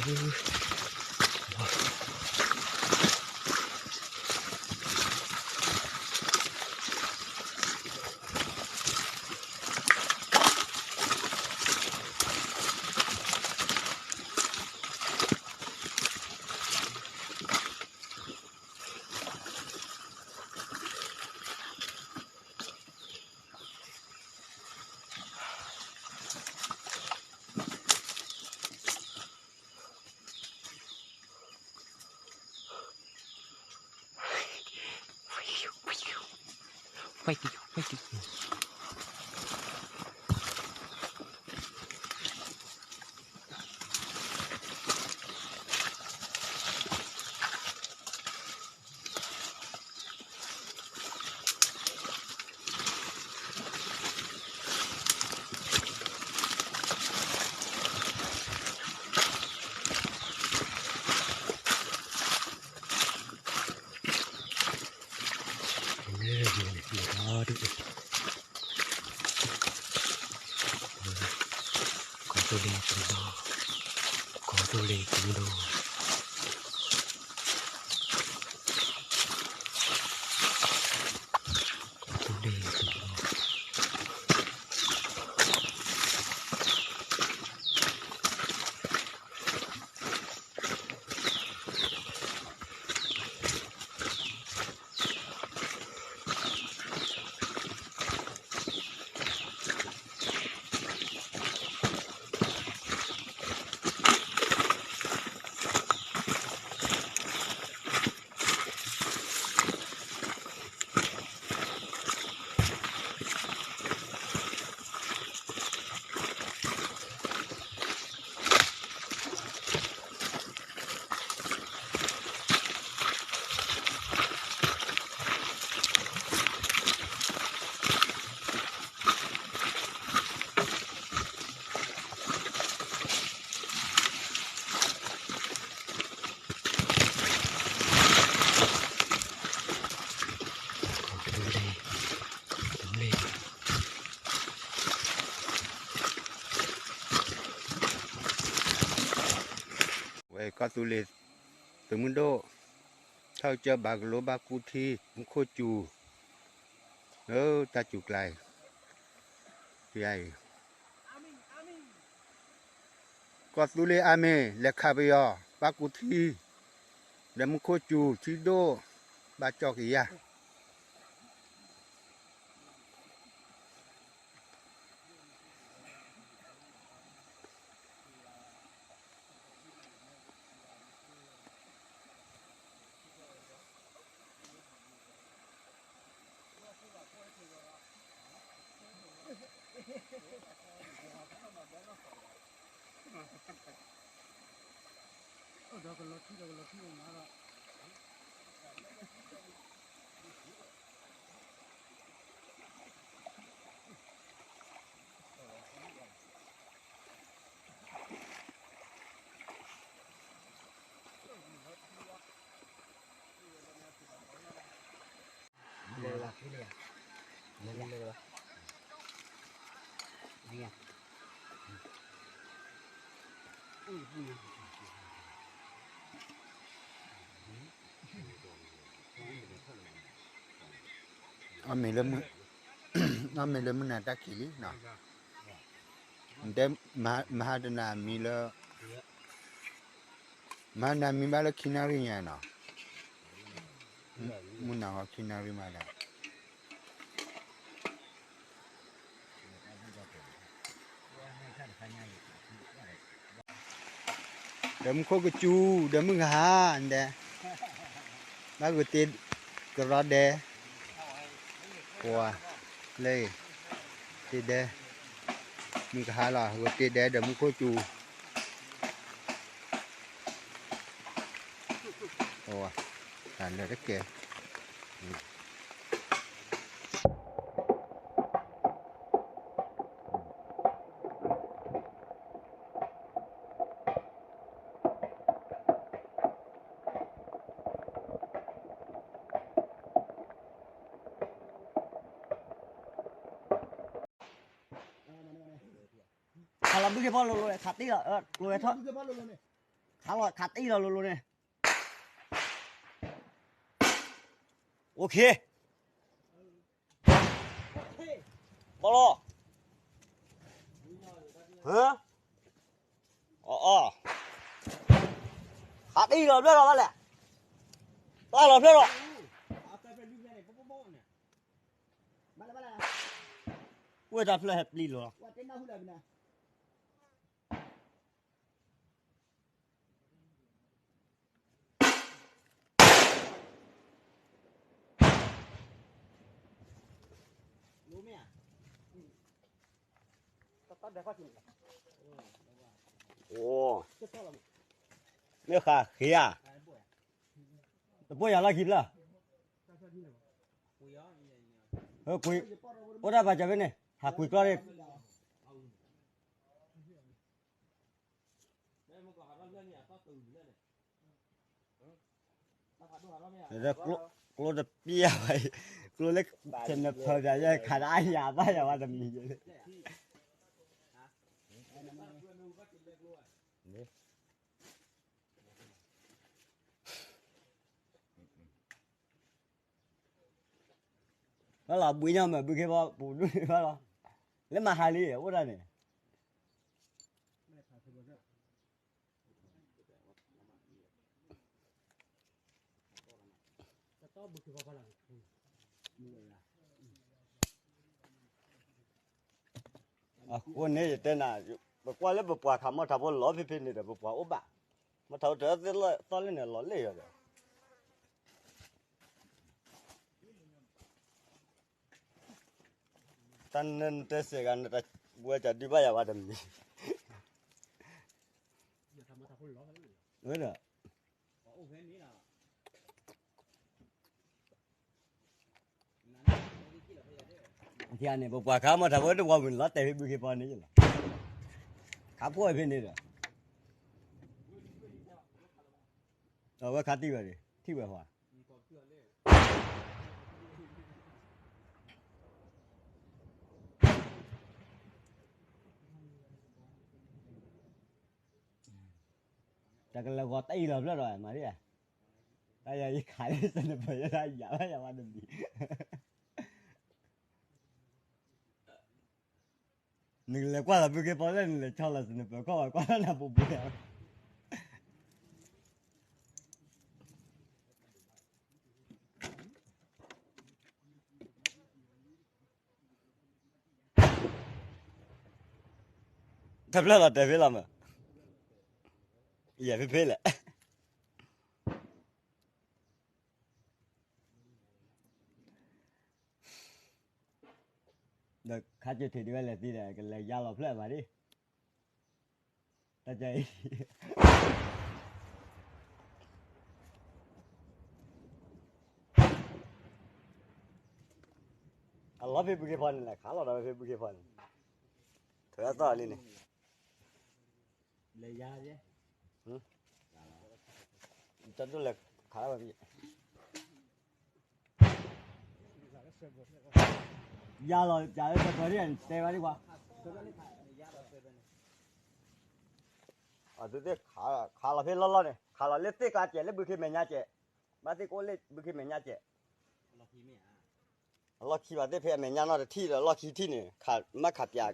ကီၢ်သူလ့ၤကဒိၣ်, ကီၢ်သူလ့ၤကဒိၣ်, ကီၢ်သူလ့ၤကဒိၣ်. ဝဲကီၢ်သူလ့ၤ သုးမုၢ်ဒိၣ် ထီၣ်ကစၢၢ်ဘၣ်ကလိဘၣ်ကူထံ မူခိၣ်စူၤ လၢတၢ်စူၤကျါအံၤ ဖဲအံၤ ကီၢ်သူလ့ၤအါမ့ၢ် လဲၤခးပယီၤ ဘၣ်ကူထံ ဒီးမူခိၣ်စူၤ ထံဒိၣ် ဘၣ်ကၠီၣ်က့ၤယၤ အမ့ၢ်လၢမုၢ်, အမ့ၢ်လၢမုၢ်နၤတၢ်ခံးလံနီၤ, တဲ, မဟါတနၤမံၤလၢ, မဟါတနၤမံၤဘၣ်လၢခံနၣ်ရံၣ်ညါနီၤ, မုၢ်နၤဟီခံနၣ်ရံၣ်မးဒီး ဒီးမူခိၣ်ကစူၤ ဒီးမုၢ်ကဟါ, ဒဲး, ဘၣ်ဂုာ်တ့ၢ်ကရီဒဲး, ပှၤ, လၢ, တ့ၢ်ဒဲး, မုၢ်ကဟါလီၤ ဂုာ်တ့ၢ်ဒဲးဒီးမူခိၣ်ကစူၤ, တၢ်လၢတကဲ ခးလီၤဘုက့ၤဖီလိၤလိၤ ခးတ့ၢ်လီၤ လိၤဝဲထီၣ်, ခးလီၤ ခးတံၢ်လီၤလိၤလိၤန့ၣ်, အိၣ်ခ့, ဘီလီၤ, အီၣ်အီၣ်, ခးတံၢ်လီၤဖျၢၣ်လီၤဘၣ်လဲၣ်, ပၢ်လီၤဖျၢၣ်လီၤ, ဝဲတၢ်ဖျၢၣ်ဟဲပျံၤလီၤလီၤ. အိၣ်, မ့ၢ်ဃးဃ့ဧါ, တပိၢ်ယၤလီၢ်ခံဖျၢၣ်, ကွံ, အိၣ်ဒၣ်ပာ်စၢၤဖဲန့ၣ် ဟးကွံာ်ကျီၢ်န့ၣ် ကျိတပျၢ်ဘၣ်အံၤ, ကျိလၢ ခဲနဖၢပၠးယဲ ခးတၢ်အါယၤဘၣ်ယၤဝဲတမံၤယဲလၢ ဘၣ်လီၤ ဘှံးညီမ့ၢ်ဘုခ့ဘီ ပူၤဒူၣ်န့ၣ်ဘၣ်လီၤ, လၢမၤဟါလံ အိၣ်ဒၣ်န့ၣ် အဃိန့ၣ်ယတဲနၤ, ပကွၢ်လၢပပှၤခးမီၢ်ထးဖိလီၤဖဲဖဲန့ၣ်ဒီး ပပှၤအိၣ်ဘၣ်, မီၢ်ထးဖိတသ့လီၢ်သီလၢန့ၣ် လီၤလၢယီၤဒီး တၢ်နတဲစဲးဂၤ နတၢ်ဝဲကဒုဘၣ်ယၤဝဲတမံၤ, ဝဲဒီး န့ၣ် ပပှၤခးမီၢ်ထးဖိတဝီ ဝံၤလီၤတဲာ်ဖဲဘုခ့ပီန့ၣ်လီၤ, ခးဖှိၣ်ဝဲဖဲန့ၣ်ဒီး အဝဲခးတံၢ်ဝဲဒၣ် ထံၣ်ဝဲဟီ တၢ်ကလဲၤဂီၤတၢ်အံၤလီၤဖျၢၣ်ဒီး မၤဒ်ဧါ, တၢ်ယၤယခးလၢ sniper ယဲဒၣ်ယၤဘၣ်ယၤဝဲတမံၤ, နကလဲၤကွၢ်လီၤဘုခ့ပီလၢနလဲၤဆီလီၤ sniper ခီၣ်ဝဲကွၢ်လၢနပူၤပူၤယၤ တဖျၢၣ်လီၤတဲာ်ဖဲလီၤမး, ယဲၢ်ဖဲဖဲလဲၣ်, ဒီးခါကၢၢ်ထံးဒ်ဝဲလဲၣ်သံဒီး ကလဲၤယါလီၤဖျၢၣ်မးဒ် တၢ်ကဲအံၤ အလီၤဖဲဘုခ့ဖီန့ၣ်လဲၣ် ခးလီၤဒီးဖဲဘုခ့ဖီန့ၣ်, ထုးအသီၣ်လံန့ၣ်, လဲၤယါ, တၢ်ဒိၣ်လဲၤခးလီၤဘၣ်ဖဲ ယါလီၤ ယါလၢတၢ်ပၢၤန့ၣ် တဲဝဲဒ်ကွၢ်, အသုသ့ၣ်ခးလီၤဖဲလီၢ်လီၢ်န့ၣ် ခးလီၤလၢသ့ၣ်ကျါစဲး လၢဘုခ့မဲာ်ညါစဲး, ဘၣ်သ့ၣ်ကအိၣ်လၢဘုခ့မဲာ်ညါစဲး, အလီၢ်ခံဘၣ်သ့ၣ်ဖဲအမဲာ်ညါနီတထံၣ်ဒီး အလီၢ်ခံထံၣ်န့ၣ် ခးမ့ၢ်ခးပၠး,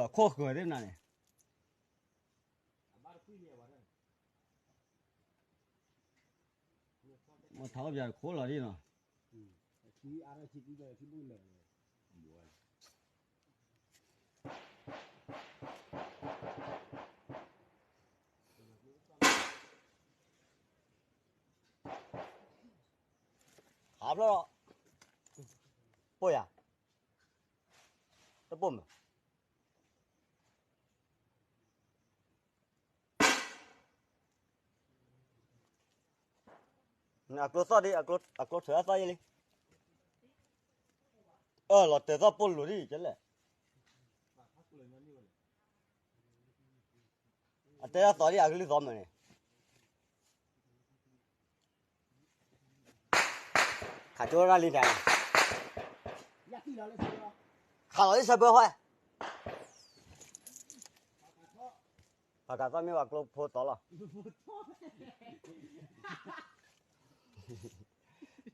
အခိၣ်ဃၢၤသ့ၣ်မနုၤန့ၣ် မ့ၢ်ထးအိၣ်ပၠးတခိၣ်လီၤဒ်နီၤ, ခးဖျၢၣ်လီၤ, ပိၢ်ယၤ, တပိၢ်မး အကျိသီၣ်ဒ် အကျိထုးအသီၣ်ယဲလံ, အလီၤတဲာ်သီၣ်ပိၢ်လိၤဒ်ကလဲၣ်, အတဲဒၣ်သီဒ်အကလုၢ်သီမးန့ၣ်, ခးကၠိဒၣ်လံတၢ်, ခးလီၤလၢစၢၤဘၢဟီ, ပှၤကးသီၣ်မ့ၢ်ဝဲကျိဖိသီလီၤ.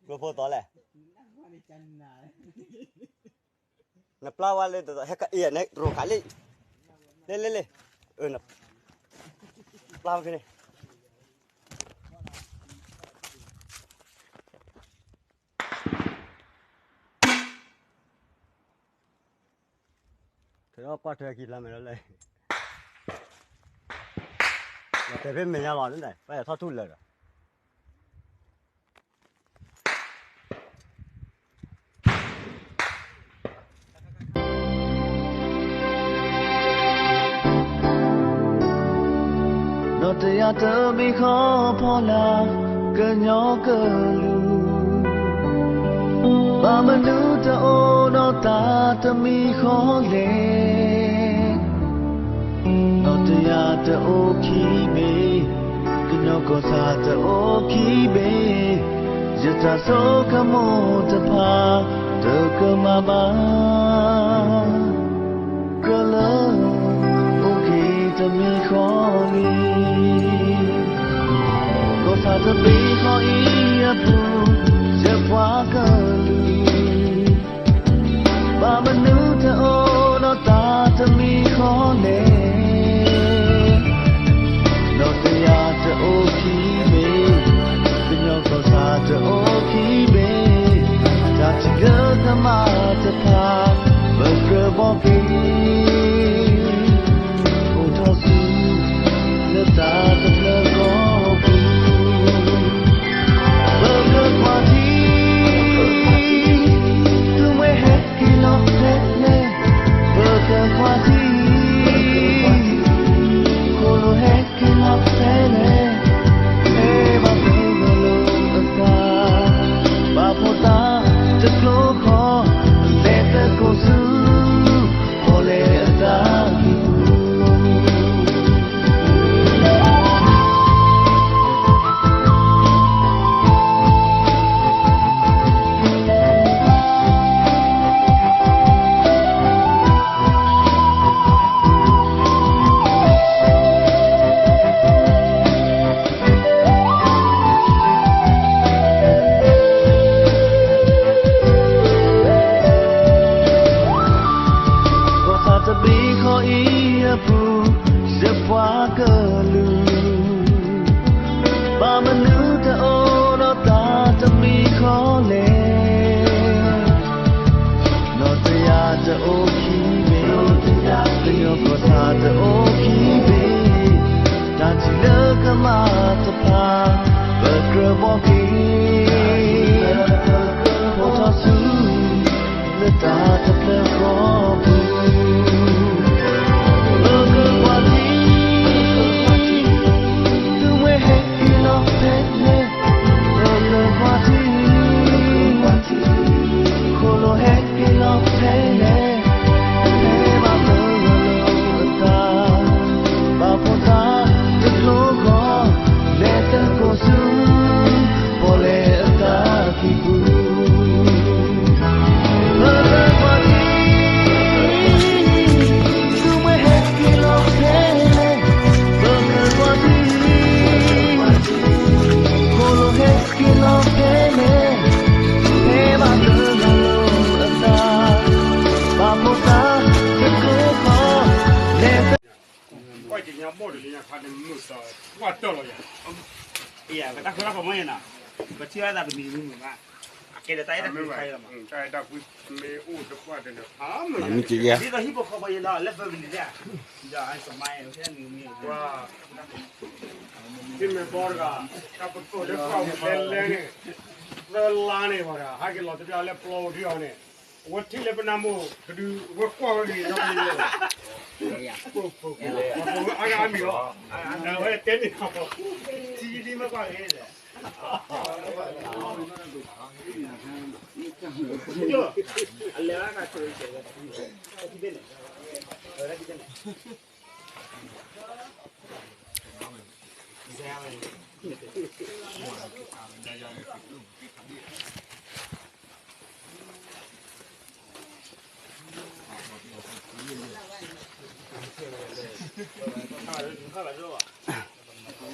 ကျိဖိသီလဲၣ်. နပျၢ်ဝဲလၢတဟဲကအံၤန့ၣ် ရိခးလံ. လ့လ့လ့. ပျၢ်ဝဲန့ၣ် ထဲကွၢ်ထွဲခံလါမဲာ်လီၤလဲၣ်. တဲဖဲမဲာ်ညါလီၤန့ၣ် ပထီၣ်ထူၣ်လၢာ်ဒီး ဒီးတယၤတမံၤဃီဖီလာ်ကညီကလုာ်, ဘၣ်မနုၤတအိၣ်ဒီးတၢ်တမံၤဃီလဲၣ်. ဒီးတယၤတအိၣ်ခံဘ့ၣ်, ကညီကီၢ်ဆၣ်တအိၣ်ခံဘ့ၣ်, ယတၢ်ဆိကမိၣ်တဖၣ်တကမၣ်ဘၣ်. ကလၢအိၣ်က့ၤတမံၤဃီလံ, ကီၢ်ဆၣ်တဘ့ၣ်ဃီအံၤအပူၤ, ယပှၤကလုာ် ဘၣ်မနုၤတအိၣ်ဒီးတၢ်တမံၤဃီလဲၣ်. ဒီးတယၤတအိၣ်ခံဘ့ၣ်, ကညီကီၢ်ဆၣ်တအိၣ်ခံဘ့ၣ်, တၢ်ထံၣ်လၢကမၣ်တဖၣ် ပကြၢးဘီက့ၤ အိၣ်ထီၣ်ဆူ လၢတၢ်တဖျၢၣ်ဃီပူၤ, ပကကွၢ်ထံ သုးမွဲဟဲက့ၤလီၤဖဲလဲၣ်, ပကကွၢ်ထံ ခိၣ်လိၤဟဲက့ၤလီၤဖဲလဲၣ်, ဖဲဘၣ်ဖဲဂီၤလိာ်အသး, ဘၣ်ဖိသၣ်တကျိဃီ, လဲၤသကိးဆူ ပီၣ်လဲၣ်အသးကံၢ်ပူၤ. ကီၢ်ဆၣ်တဘ့ၣ်ဃီအံၤအပူၤ, ယပှၤကလုာ် ဘၣ်မနုၤတအိၣ်ဒီးတၢ်တမံၤဃီလဲၣ်. ဒီးတယၤတအိၣ်ခံဘ့ၣ်, ကညီကီၢ်ဆၣ်တအိၣ်ခံဘ့ၣ်, တၢ်ထံၣ်လၢကမၣ်တဖၣ် ပကြၢးဘီက့ၤ အိၣ်ထီၣ်ဆူ လၢတၢ်တဖျၢၣ်ဃီပူၤ, ပကကွၢ်ထံ သုးမွဲဟဲက့ၤလီၤဖဲလဲၣ်, ပကကွၢ်ထံ ခိၣ်လိၤဟဲက့ၤလီၤဖဲလဲၣ်, ဖဲဘၣ်ဖဲဂီၤလိာ်အသး, ဘၣ်ဖိသၣ်တကျိဃီ, လဲၤသကိးဆူ ပီၣ်လဲၣ်အသးကံၢ်ပူၤ, ပကကွၢ်ထံ သုးမွဲဟဲက့ၤလီၤဖဲလဲၣ်, ပကကွၢ်ထံ ခိၣ်လိၤဟဲက့ၤလီၤဖဲလဲၣ်, ဖဲဘၣ်ဖဲဂီၤလိာ်အသး, ဘၣ်ဖိသၣ်တကျိဃီ, လဲၤသ ကွၢ်က့ၤညါဘီၣ်ဒီးလၢညါခါန့ၣ် မုာ်စၢၤကွၢ်တၢၢ်လီၤယၤ, ယၤ ပတၢ်ဃုတၢ်ဖိးမ့ၢ်နီၤ, ပထံၣ်ဝဲသးပမံၤမုာ်မး, အကဲဒီးတၢ်အဲၣ်တၢ်ကွံခါအံၤလီၤမး, တၢ်အဲၣ်တၢ်ကွံမ့ၢ်အိၣ်တကွၢ်တန့ၣ်, ဒ်သိးဟံၣ်ဖိဃီဖိအံၤလီၤ လၢ family ဒၣ်, ဒီးအစမါ ထံမဲာ်ဘီတဂၤ, တၢ်ပသိၣ်လၢကွၢ်ဝဲလဲၣ်န့ၣ်, သၢလါန့ၣ်ဝဲဒၣ် ဟဲက့ၤလီၤတဘျီလၢပျီပူၤထံအီၤန့ၣ်, အဝဲထံၣ်လၢပနၢ်မိၢ်တဒု, အဝဲကွၢ်ဝဲဂ့ၤနီၣ်ဂံၢ်, အဂၤအါမံၤလီၤ, အဝဲတဲန့ၣ်, ထံလံမ့ၢ်ကွၢ်ဂ့ၤလဲၣ်, အလဲၤ, နဒိ, ဒိတၢ်ဂီၤမူဂၤဒိလဲၣ်, ပဒိလဲၣ်လၢပဂီၤတပၢ်လီၤ, ကဲစးလဲၤခွါမီဒီးပာ်လီၤက့ၤ, စးလီၤလံအီၤ, တဆီဘၣ်, လဲၤဖုဒဲကဝီၤခိၣ်အံၤန့ၣ်ဧါ, ကၢ်ဒီဒု တၢ်ခိၣ်န့ၣ် မ့ၢ်တံၤဒုန့ၣ် နကြၢးလီၤဂာ်မိၢ်မိၢ်နီၢ်နီၢ်တတံၢ်ယဲၢ်, မ့ၢ်အခံကဟိးတဘၢဘၢန့ၣ်ဧါ, ပှၤမၤလၢခး ပှၤခးဝဲ ပှၤဒိၣ်လၢ ကၠီၤခးတမ့ၢ်ဒီး မ့ၢ်တၢ်ခိၣ်ကၠီၤခိၣ်တဘၣ်လီၤ, အပျံၤအီၤဘၣ်တၢ်လီၤ, မ့ၢ်အီၤလၢတပူၤတပူၤဘျါမီၢ်ပူၤန့ၣ် ယၤလီၤဒိၣ်, လဲၤဖိဒိၣ်ကီၢ်သူလ့ၤ ဖိဒိၣ်ကီၢ်သူလ့ၤလံ, ကီၢ်သူလ့ၤလဲၤလဲၤလီၤန့ၣ်, ကီၢ်သူလ့ၤက့ၢ်က့ၢ်လီၤနီၤ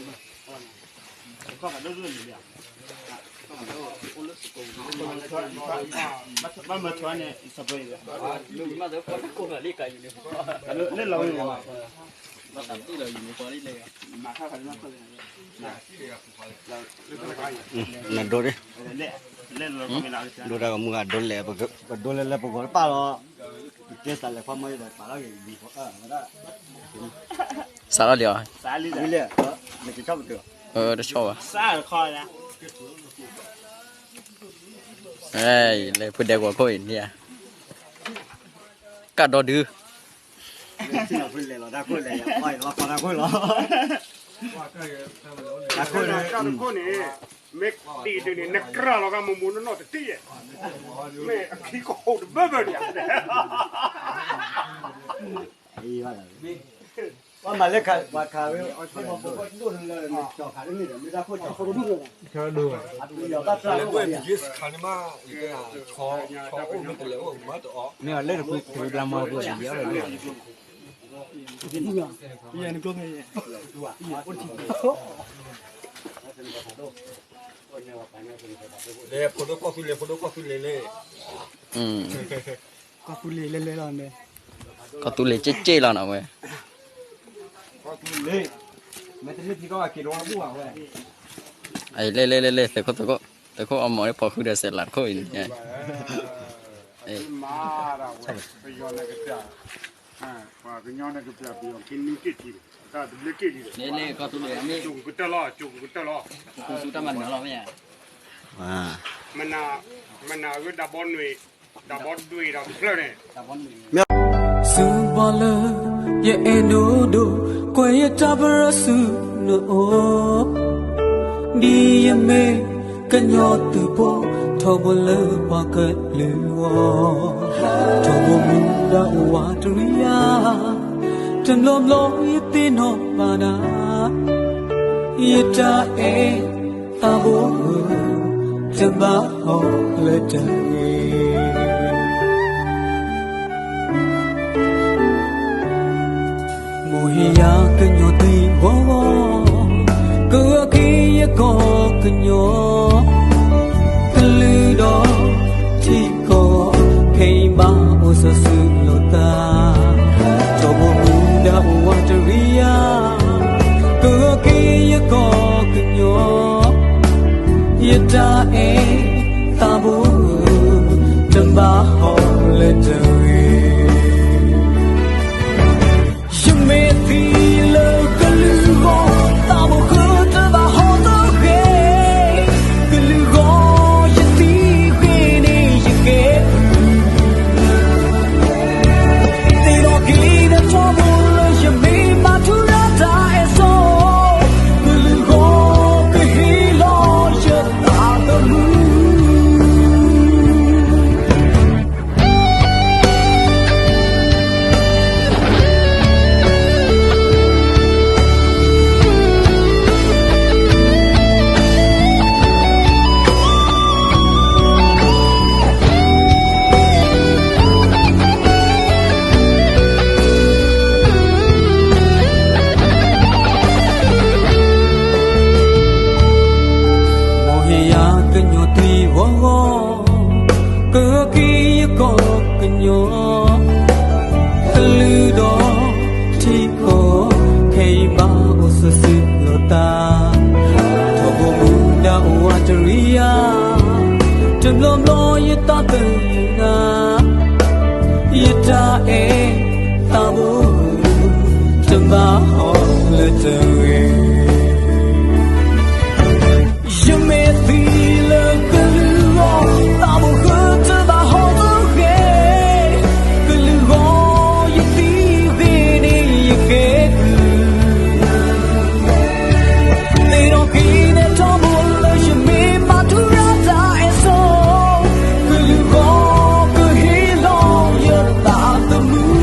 ဝဲ, လဲၤလဲၤလဲၤလဲၤ သုးခိၣ်သုးခိၣ် သုးခိၣ်အီမီၢ်လၢဖီၣ်ဃုဒီးစဲးလးတခိၣ်အံၤန့ၣ်, ပယီၤနကပျၢ် ပယီၤက့နွံက့ၢ်ထံၣ်, တၢ်တဘျုးက့ၢ်လံဒီး ကီၢ်သူလ့ၤမ့ၢ် ကၠိကကတၢၢ်လီၤ ကၠိကကတၢၢ်လီၤ, မနၤ မနၤဂ့ၤ တၢ်ဘီနွံ တၢ်ဘီဒွံဒီးတဖျၢၣ်န့ၣ် စုပီလၢ ယအဲၣ်ဒိၣ်ဒိၣ် ကွဲးယတၢ်ပရၢဆူနအိၣ်, ဒ်ယမ့ၢ်ကညီသုးဖိ ထီဘိလၢပှၤကလုာ်အဂီၢ်, ထီဘိမူဒါအိၣ်ဝးတရံးယၤ, တဘျီဘျီယသ့ၣ်နီၣ်ဘၣ်နၤ, ယတၢ်အဲၣ် သးဘိဧၢ, တဘၣ်ဟီၣ်လၢတဂ့ၤ. မိၢ်ဟ့ၣ်ယၤကညီသုးဂီၤဂီၤ, ကဂၢၢ်က့ၤယကီၢ်ကညီ, ကလုာ်ဒီးထံကီၢ် ခဲအံၤဘၣ်အိၣ်စီၤစုလိာ်သး, ထီဘိမူဒါအိၣ်ဝးတရံးယၤ, ကဂၢၢ်က့ၤယကီၢ်ကညီ, ယတၢ်အဲၣ်သးဘိဧၢ, တဘၣ်ဟီၣ်လၢတဂ့ၤ. ယမ့ၢ်သံလၢကလုာ်ဂီၢ်, သးဘိဃုတဘၣ်ဟီၣ်တဂ့ၤ, ကလုာ်ဂီၢ်ယသံဂ့ၤန့ၣ်ယကဲ သ့ၣ်နီၣ်က့ၤဒီးထီဘိလၢယမ့ၢ်မၤထူရၤတၢ်အဲၣ်စိ, ကလုာ်ဂီၢ်ကဟ့ၣ်လီၤယသးသမူ. မိၢ်ဟ့ၣ်ယၤကညီသုးဂီၤဂီၤ, ကဂၢၢ်က့ၤယကီၢ်ကညီ, ကလုာ်ဒီးထံကီၢ် ခဲအံၤဘၣ်အိၣ်စီၤစုလိာ်သး, ထီဘိမူဒါအိၣ်ဝးတရံးယၤ, တဘျီဘျီယသးသမူနၤ, ယတၢ်အဲၣ်သးဘိဧၢ, တဘၣ်ဟီၣ်လၢတဂ့ၤ. ယမ့ၢ်သံလၢကလုာ်ဂီၢ်, သးဘိဃုတဘၣ်ဟီၣ်တဂ့ၤ, ကလုာ်ဂီၢ်ယသံဂ့ၤန့ၣ်ယကဲ သ့ၣ်နီၣ်က့ၤဒီးထီဘိလၢယမ့ၢ်မၤထူရၤတၢ်အဲၣ်စိ, ကလုာ်ဂီၢ်ကဟ့ၣ်လီၤယသးသမူ.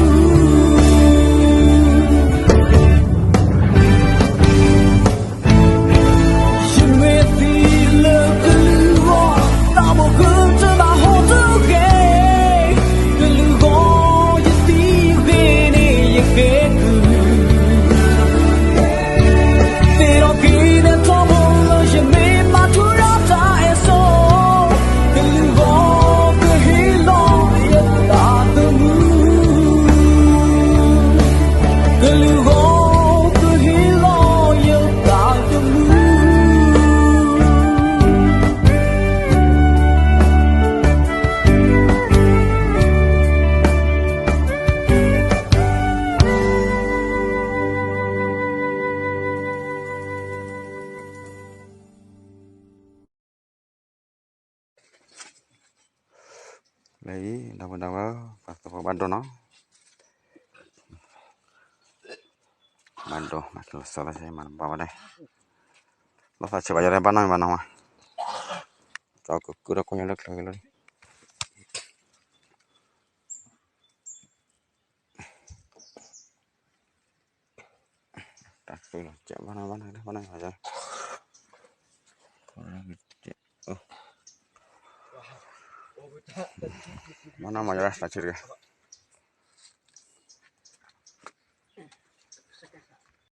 လၢအံၤ ဒီပုၢ်ဒီဝဲၢ် ပှၤသးဖိဘၣ်ဒိနီၤ, ဘၣ်ဒိ မၤကလီၤစၢၤလီၤ မၤဘၣ်ဝဲဒၣ်, လီၤသးဆၢဘၣ်ယၤလၢဘၣ်နီၢ်ဘၣ်နီၢ်မး, ကၠီကကုၢ်ဒီးကိးညါလၢချၢက့ၤလီၤ, တၢ်ကလီၤစၢၤဘၣ်နီၢ်ဘၣ်နီၢ်ဘၣ်နီၢ်, ဘၣ်နီၢ်မၤယၤလၢသးဆၢတဂ့ၤ